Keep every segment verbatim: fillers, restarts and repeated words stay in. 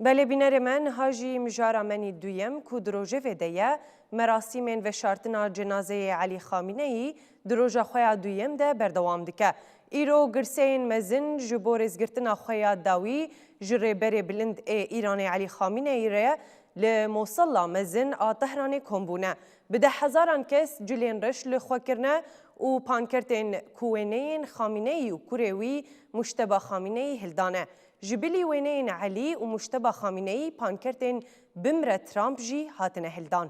Belê bînerê me, niha jî mijara menî duyem ku di rojevê de ye, merasîmên veşartina cenazeyê Elî Xamîneyî di roja xwe ya duyem de berdewam dike. Îro girseyên mezin ji bo rêzgirtina xwe ya dawî ji rêberê bilind ê Îranê Elî Xamîneyî re li Mosella Mezin a Tehranê kom bûne. Bi deh hezaran kes cilên reş li xwe kirine û pankertên ku wêneyên Xamîneyî û kurê wî Mujteba Xamîneyî hildane. Ji bilî wêneyên Elî û Mujteba Xamîneyî pankertên "Bimre Trump" jî hatine hildan.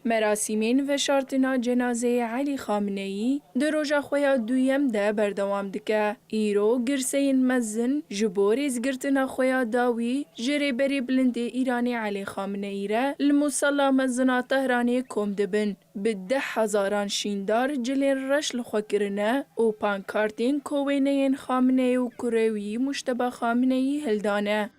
Merasîmên veşartina cenazeyê Elî Xamneyî di roja xwe ya duyem de berdewam dike. Îro girseyên mezin ji bo rêzgirtina xwe ya dawî ji rêberê bilind ê Îranê Elî Xamneyî re li Musella Mezin a Tehranê kom dibin. Bi deh hezaran şîndar cilên reş li xwe kirine û pankartên ku wêneyên Xamneyî û kurê wî Mujteba Xamneyî hildane.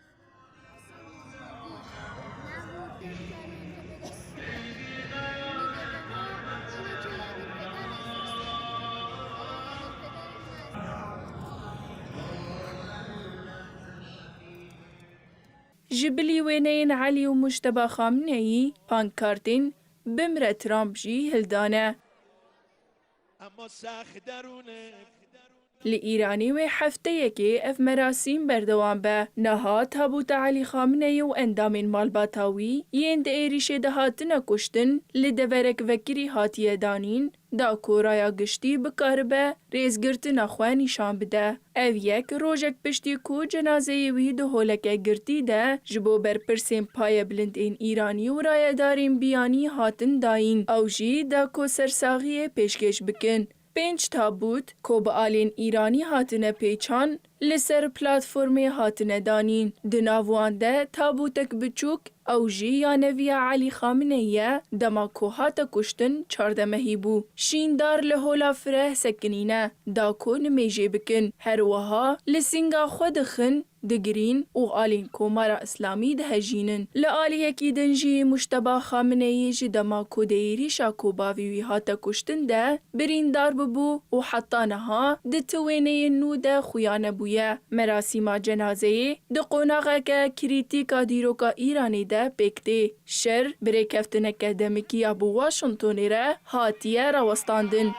Ji bilî wêneyên Elî û Mujteba Xamneyî pankartên "Bimre Trump" jî hildane. Li Îranê wê hefteyekê ev merasîm berdewam be. Niha tabûta Elî Xamneyî û endamên malbata wî yên di êrîşê de hatine kuştin li deverek vekirî hatiye danîn, da ku raya giştî bikaribe rêzgirtina xwe nîşan bide. Ev yek rojek piştî ku cenazeyê wî di holeke girtî de ji bo berpirsên payebilind ên Îranî û rayedarên biyanî hatin dayîn, ew jî da ku sersaxiyê pêşkêş bikin. Pênc tabût ku bi alên Îranî hatine pêçan, li ser platformê hatine danîn. Di nav wan de tabûtek biçûk, ew jî ya neviya Elî Xamneyî ye, dema ku hate kuştin çardeh mehî bû. Şîndar li hola fireh sekinîne, da ku nimêjê bikin. Her wiha li sînga xwe dixin, digirîn û alên Komara Îslamî dihejînin. Li aliyekî din jî Mujteba Xameneî ji dema ku di êrîşa ku bavê wî hate kuştin de birîndar bibû û heta niha di ti wêneyên nû de xuya nebûye. Merasîma cenazeyê di qonaxeke krîtîk a dîroka Îranê de pêk tê. Şer bi rêkeftineke demikî ya bi Washingtonê re hatiye rawestandin.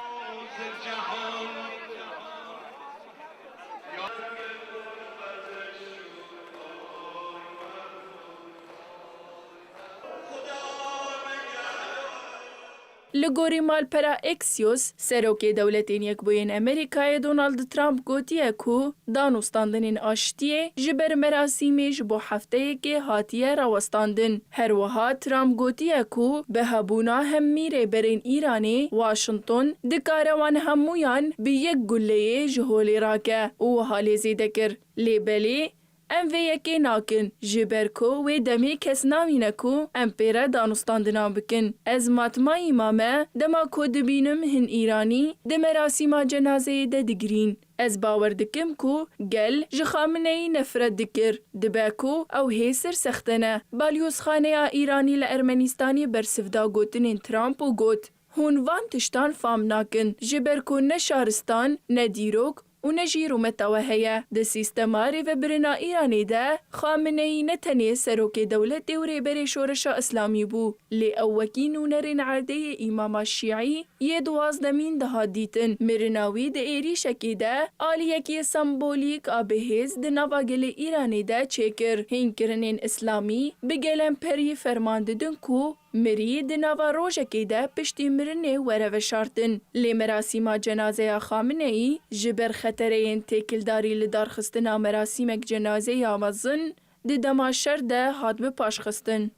Li gorî malpera Axios, Serokê Dewletên Yekbûyên Amerîkayê Donald Trump gotiye ku danûstandinên aştiyê ji ber merasîmê ji bo hefteyekê hatiye rawestandin. Her wiha Trump gotiye ku bi hebûna hemî rêberên Îranê, Washington dikare wan hemûyan bi yek guleyê ji holê rake û wiha lê zêde kir, "Lê belê, em vê yekê nakin, ji ber ku wê demê kes nabîne ku em pê re danûstandinan bikin. Ez matmayî mame, dema ku dibînim hin Îranî di merasîma cenazeyê de digirîn. Ez bawer dikim ku gel ji Xameneî nefret dikir. Dibe ku ew hê sirsext ne." Balyozxaneya Îranî li Ermenîstanê bersiv da gotinên Trump û got, "Hûn van tiştan fam nakin, ji ber ku ne şaristan, ne dîrok û ne jî rûmeta we heye. Di sîstema rêvebirina Îranê de Xameneî ne tenê serokê dewletê û rêberê Şoreşa Îslamî bû, lê ew wekî nûnerên erdê yê Îmama Şîî yê duwazdemîn dihat dîtin. Mirina wî di êrîşekê de aliyekî sembolîk a bihêz di nava gelê Îranê de çêkir. Hînkirinên Îslamî bi gelemperî ferman didin ku mirî di nava rojekê de piştî mirinê were veşartin. Lê merasîma cenazeya Xameneî ji ber xetereyên têkildarî li darxistina merasîmek cenazeya mezin di dema şer de hat bi paş xistin.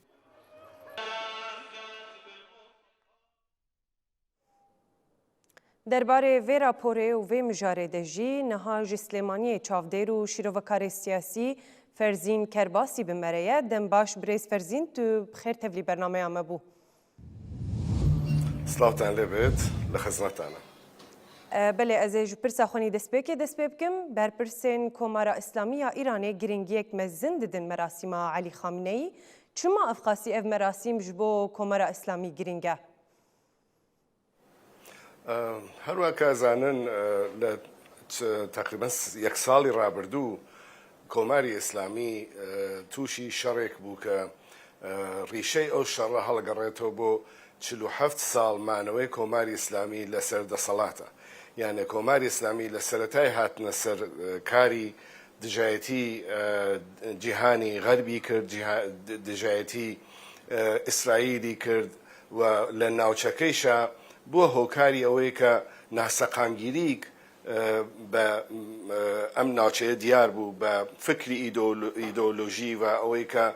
Derbarê vê raporê û vê mijarê de jî niha ji Silêmaniyê çavdêr û şîrovekarê siyasî Ferzîn Kerbasî bi me re ye. Dem baş birêz Ferzîn, tu bi xêr tevlî bernameya me bû. Silav te lê bêt, li xizmet te ne. E, belê, ez ê ji pirsa xwe nî destpêkê dest pê bikim. Berpirsên Komara Îslamî ya Îranê girîngiyek mezin didin merasîma Elî Xamneyî. Çima ev qasî ev merasîm ji bo Komara Îslamî girîng e? Her weke zanin, li تقریبا یەک ساڵی ڕابردوو کۆماری ئیسلامی تووشی شەڕێک بوو کە ڕیشەی ئەو شەڕە هەڵگەڕێتەوە بۆ چل و هەفت ساڵ مانەوەی کۆماری ئیسلامی لەسەر دەسەڵاتە. یانە کۆماری ئیسلامی لە سەرەتای هاتنە سەر کاری دژایەتی جیهانی غەربی کرد، دژایەتی ئیسرائیلی کرد و لە ناوچەکەیشا بووە هۆکاری ئەوەی کە ناسەقامگیریک بە ئەم ناوچەیە دیار بوو، بە فکری ئیدۆلۆژی و ئەوەی کە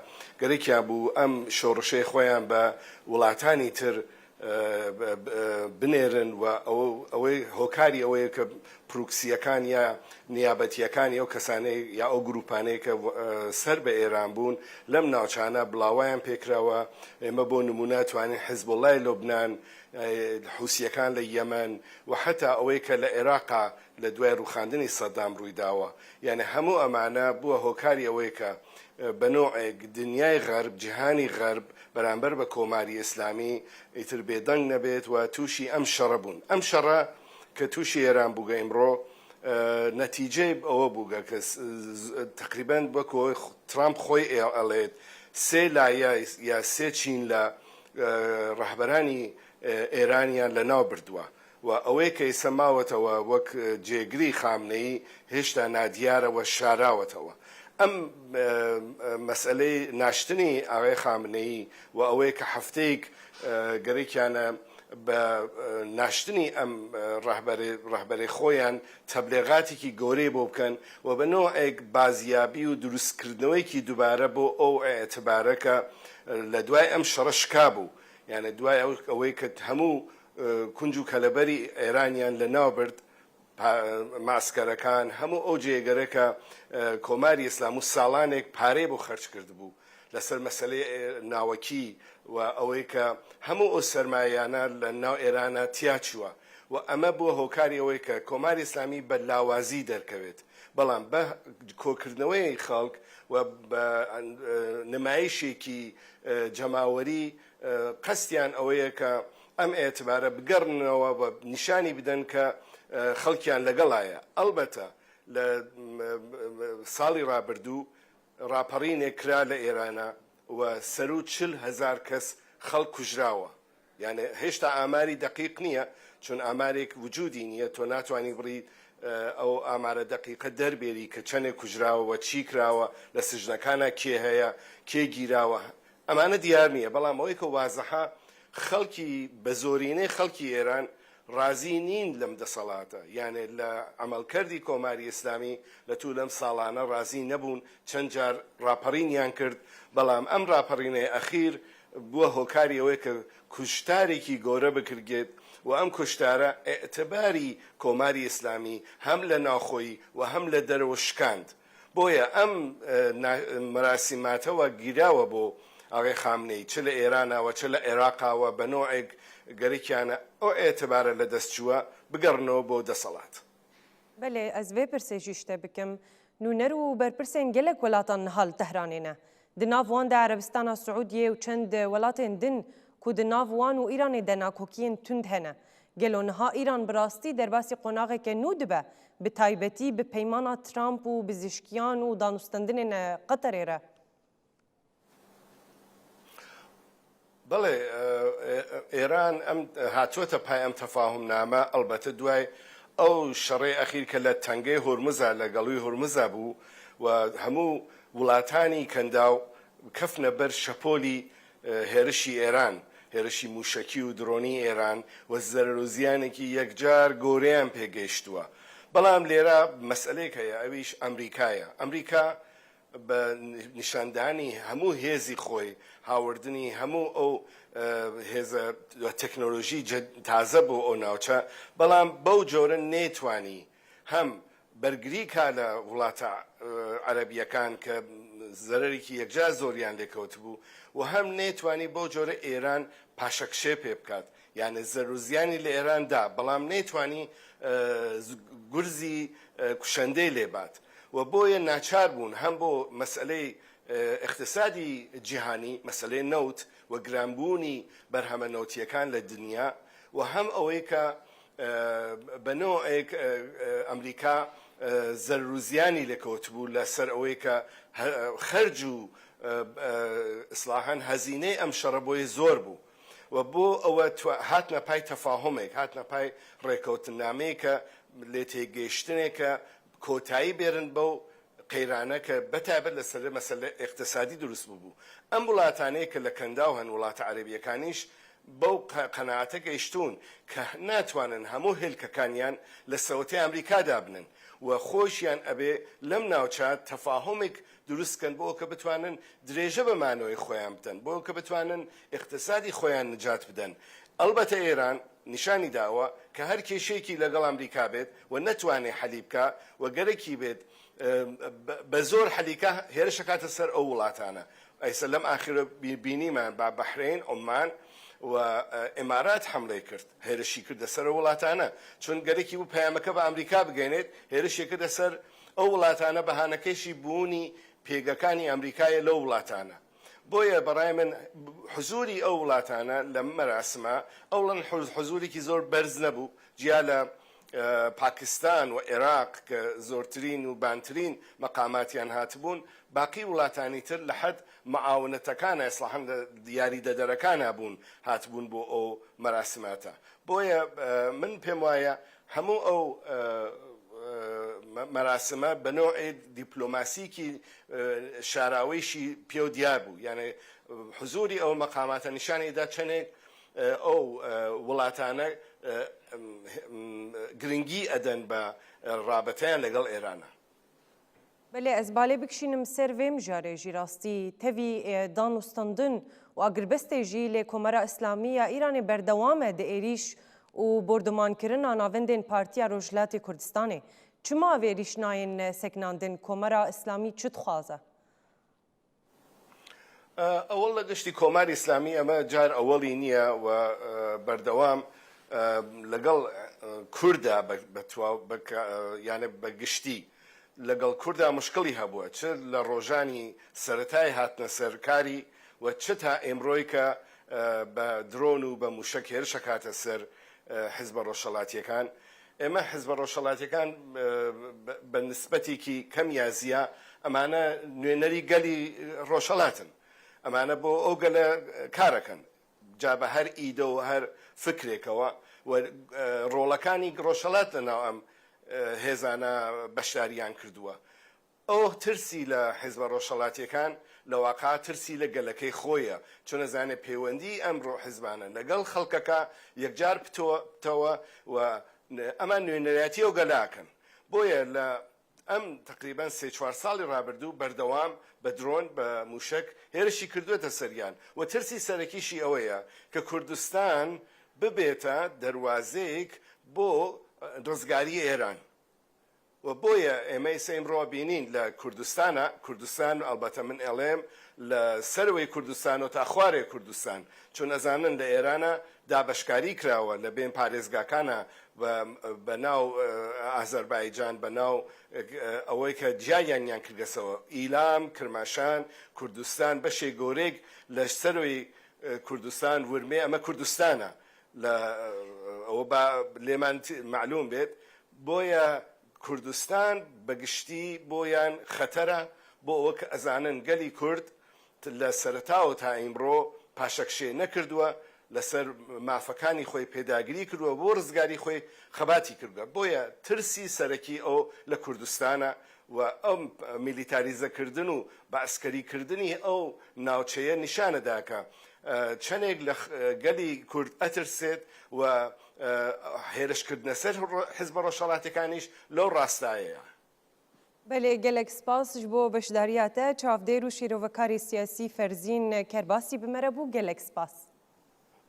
گەرەکیان بوو ئەم شۆڕشەی خۆیان بە وڵاتانی تر بنێرن و ئەوەی هۆکاری ئەوەیە کە پروکسیەکان یا نیابەتیەکانی ئەو کەسانەی یا ئەو گروپانەی کە سەر بە ئێران بوون لەم ناوچانە بڵاوایان پێکراوە. ئێمە بۆ نمونە توانین حزبوڵای لۆبنان، حوسیەکان لە یەمەن و حتا ئەوەی کە لە عێراقا لە دوای ڕوخاندنی سەدام ڕوویداوە. یعنی هەموو ئەمانە بووە هۆکاری ئەوەی کە بە نوعێک دنیای غەرب، جیهانی غەرب بەرامبەر بە کۆماری ئیسلامی ئیتر بێدەنگ نەبێت و تووشی ئەم شەڕە بوون. ئەم شەڕە کە تووشی ئێران بووگە ئیمڕۆ نەتیجەی ئەوە بووگە کە تقریبەن وەکو ترامپ خۆی ئەڵێت سێ لایە یا سێ چین لە ڕەهبەرانی ئێرانیان لە ناو بردووە و ئەوەی کە ئێستا ماوەتەوە وەک جێگری خامنەیی هێشتا نادیارە و شاراوەتەوە. ئەم مەسئلەی ناشتنی ئاغای خامنەیی و ئەوەی کە هەفتەیەک گەرەکیانە بە ناشتنی ئەم ڕەهبەرەی خۆیان تەبلێغاتێکی گەورەی بۆ بکەن و بە نوعێک بازیابی و دروستکردنەوەیەکی دووبارە بۆ ئەو ئێتبارە کە لە دوای ئەم شەڕە شکا بوو. یانە دوای ئەوەی کە هەموو کونج و کەلەبەری ئێرانیان لە ناو برد، ماسکەرەکان، هەموو ئەو جێگەرە کە کۆماری ئیسلام و ساڵانێک پارەی بۆ خەرج کرد بوو لەسەر مەسلەی ناوەکی و ئەوەی کە هەموو ئەو سەرمایانە لە ناو ئێرانە تیا چووە و ئەمە بووە هۆکاری ئەوەی کە کۆماری ئیسلامی بە لاوازی دەرکەوێت. بەڵام بە کۆکردنەوەی خەڵک و بە نمایشێکی جەماوەری قەستیان ئەوەیە کە ئەم ئێتبارە بگەڕنەوە و نیشانی بدەن کە خەڵکیان لەگەڵایە. ئەلبەتە لە ساڵی ڕابردوو ڕاپەڕینێک کرا لە ئێرانە و سەروو چل هەزار کەس خەڵک کوژراوە. یانێ هێشتا ئاماری دەقیق نییە، چون ئامارێک وجودی نییە، تۆ ناتوانی بڕی ئەو ئامارە دەقیقە دەربێری کە چەندێک کوژراوە و چی کراوە، لە سجنەکانە کێ هەیە، کێ گیراوە. ئەمانە دیار نییە، بەڵام ئەوەی کە وازەحە خەڵکی بە زۆرینەی خەڵکی ئێران ڕازی نین لەم دەسەڵاتە، یانێ لە عملکردی کۆماری ئیسلامی لە توو لەم ساڵانە ڕازی نەبوون، چەند جار ڕاپەڕینیان کرد، بەڵام ئەم ڕاپەڕینەی ئەخیر بووە هۆکاری ئەوەی کە کوشتارێکی گەورە بکرگێت و ئەم کوشتارە ئێتباری کۆماری ئیسلامی هەم لە ناوخۆی و هەم لە دەرەوە شکاند. بۆیە ئەم مەراسیماتەوە گیراوە بۆ ئاغای خامنەی چ لە ئێرانەوە چ لە عێراقاوە بە نوعێک گەرەکیانە ئەو ئێتبارە لە دەست چووە بگەڕنەوە بۆ دەسەڵات. Belê, ez vê pirsê jî ji te bikim. Nûner û berpirsên gelek welatan niha li Tehranê ne. Di nav wan de Erebistana Siûdiyê û çend welatên din ku di nav wan û Îranê de nakokiyên tund hene. Gelo niha Îran bi rastî derbasî qonaxeke nû dibe, bi taybetî bi peymana Trump û bizişkiyan û danûstendinên Qeterê re? بەڵێ، ئێران ئەم هاتووەتە پای ئەم تەفاهمنامە، ئەلبەتە دوای ئەو شەڕەی ئەخیر کە لە تەنگەی هورمزا، لە گەڵوی هورمزا بوو و هەموو وڵاتانی کەنداو کەفنە بەر شەپۆلی هێرشی ئێران، هێرشی موشەکی و درۆنی ئێران و زەرەر و زیانێکی یەکجار گەورەیان پێگەیشتووە. بەڵام لێرە مەسئلەیەک هەیە، ئەویش ئەمریکایە. ئەمریکا بە نیشاندانی هەموو هێزی خۆی، هاوردنی هەموو ئەو هێزە تەکنۆلۆژی تازە بۆ ئەو ناوچە، بەڵام بەو جۆرە نەیتوانی هەم بەرگری کا لە وڵاتە عەرەبیەکان کە زەرەرێکی یەکجار زۆریان لێکەوتبوو و هەم نەیتوانی بەو جۆرە ئێران پاشەکشێ پێ بکات، یانێ زەرەر و زیانی لە ئێران دا، بەڵام نەیتوانی گورزی کوشەندەی لێ بات و بۆیە ناچار بوون هەم بۆ مەسئلەی ئیقتیسادی جیهانی، مەسئلەی نەوت و گرانبوونی بەرهەمە نەوتیەکان لە دنیا و هەم ئەوەی کە بە نوعێک ئەمریکا زەرروزیانی لێکەوتبوو لەسەر ئەوەی کە خەرج و ئیسلاحەن هەزینەی ئەم شەڕە بۆی زۆر بوو و بۆ ئەوە هاتنە پای تەفاهمێک، هاتنە پای ڕێکەوتنامەیە کە لێ تێگەیشتنێکە کۆتایی بێرن بەو قەیرانە کە بەتایبەت لەسەر مەسەلە ئیقتیسادی دروست بووبوو. ئەم وڵاتانەیە کە لە کەنداو هەن، وڵاتە عەرەبیەکانیش بەو قەناعەتە گەیشتوون کە ناتوانن هەموو هێلکەکانیان لە سەوەتەی ئەمریکا دابنن و خۆشیان ئەبێ لەم ناوچە تەفاهمێک دروست کەن بۆ کە بتوانن درێژە بە مانەوەی خۆیان بدەن، بۆ کە بتوانن ئیقتیسادی خۆیان نجات بدەن. ئەلبەتە ئێران نیشانی داوە کە هەر کێشەیەکی لەگەڵ ئەمریکا بێت و نەتوانێ حەلی بکا و گەرەکی بێت بە زۆر حەلیکە هێرشەکاتە سەر ئەو وڵاتانە. ئەیسە لەم ئاخرە بینیمان با بەحرین، عمان و ئیمارات حملەی کرد، هێرشی کردە سەر ئەو وڵاتانە، چون گەرەکی بوو پەیامەکە بە ئەمریکا بگەێنێت، هێرشی کردە سەر ئەو وڵاتانە بەهانەکەیشی بوونی پێگەکانی ئەمریکایە لەو وڵاتانە. بۆیە بەڕای من حزوری ئەو وڵاتانە لە مەراسمە ئەوڵەن حزورێکی زۆر بەرز نەبوو، جیا لە پاکستان و عێراق کە زۆرترین و بانترین مەقاماتیان هاتبوون، باقی وڵاتانی تر لە حەد معاونەتەکانە ئەسڵحەن لە دیاریدەدەرەکانە بوون هاتبوون بۆ ئەو مەراسماتە. بۆیە من پێم وایە هەموو ئەو مەراسمە بە نوعێ دیپلۆماسیکی شاراوەیشی پێو دیار بوو، یعنی حزوری ئەو مەقاماتە نیشانێدا چەندێک ئەو وڵاتانە گرنگی ئەدەن بە ڕابەتەیان لەگەڵ ئێرانە. Belê, ez balê bikişînim ser vê mijarê jî rastî tevî danûstandin û agirbestê jî lê Komara Îslamî ya Îranê berdewam e di êrîş û bordumankirina navendên Partiya Rojhilatê Kurdistanê. Çima ev êrîş nayên sekinandin? Komara Îslamî çi dixwaze? ئەوەڵ لە گشتی کۆماری ئیسلامی ئەمە جار ئەوەڵی نییە و بەردەوام لەگەڵ کوردا یانە بە گشتی لەگەڵ کوردا مشکڵی هەبووە، چ لە ڕۆژانی سەرەتای هاتنە سەرکاری و چ تا ئێمڕۆی کە بە درۆن و بە موشەک هێرش ئەکاتە سەر حیزبە ڕۆژهەڵاتیەکان. ئێمە حیزبە ڕۆژهەڵاتیەکان بە نسبەتێکی کەم یا زیا ئەمانە نوێنەری گەلی ڕۆژهەڵاتن. ئەمانە بۆ ئەو گەلە کارەکەن، جا بە هەر ئیدە و هەر فکرێکەوە و ڕۆڵەکانی ڕۆژهەڵات لە ناو ئەم هێزانە بەشداریان کردووە. ئەو ترسی لە حیزبە ڕۆژهەڵاتیەکان لە واقع ترسی لە گەلەکەی خۆیە، چونە زانێ پەیوەندی ئەم ڕۆ حیزبانە لەگەڵ خەڵکەکە یەکجار پتەوە و ئەمە نوێنەرایەتی ئەو گەلاکەن. بۆیە لە ئەم تقریبەن سێ چوار ساڵی ڕابردوو بەردەوام بە درۆن، بە موشک هێرشی کردوێتە سەریان و ترسی سەرەکیشی ئەوەیە کە کوردستان ببێتە دەروازەیەک بۆ ڕزگاری ئێران. و بۆیە ئێمە ئێستا ئیمڕۆ بینین لە کوردستانە، کوردستان، ئەلبەتە من ئەڵێم لە سەروەی کوردستان و تا خوارێ کوردستان، چون ئەزانن لە ئێرانە دابەشکاری کراوە لە بێن پارێزگاکانە بە ناو ئازەربایجان، بە ناو ئەوەی کە جیایانیان کردگەسەوە، ئیلام، کرماشان، کوردستان، بەشێ گۆرێک لە سەروەی کوردستان، ورمێ ئەمە کوردستانە، لە ئەوە با لێمان معلوم بێت. بۆیە کوردستان بە گشتی بۆیان خەتەرە، بۆ ئەوە کە ئەزانن گەلی کورد لە سەرەتاوە تا ئیمڕۆ پاشەکشێ نەکردووە، لەسەر مافەکانی خۆی پێداگری کردووە، بۆ ڕزگاری خۆی خەباتی کردووە. بۆیە ترسی سەرەکی ئەو لە کوردستانە و ئەم میلیتاریزەکردن و بە عسکەریکردنی ئەو ناوچەیە نیشانەدا کە چەندێک لە گەلی کورد ئەترسێت و هێرشکردنە سەر حزبە ڕۆژهەڵاتەکانیش لەو ڕاستایەیە. Belê, gelek spas ji bo beşdariya te. Çavdêr û şîrovekarê siyasî Ferzîn Kerbasî bi me re bû. Gelek spas.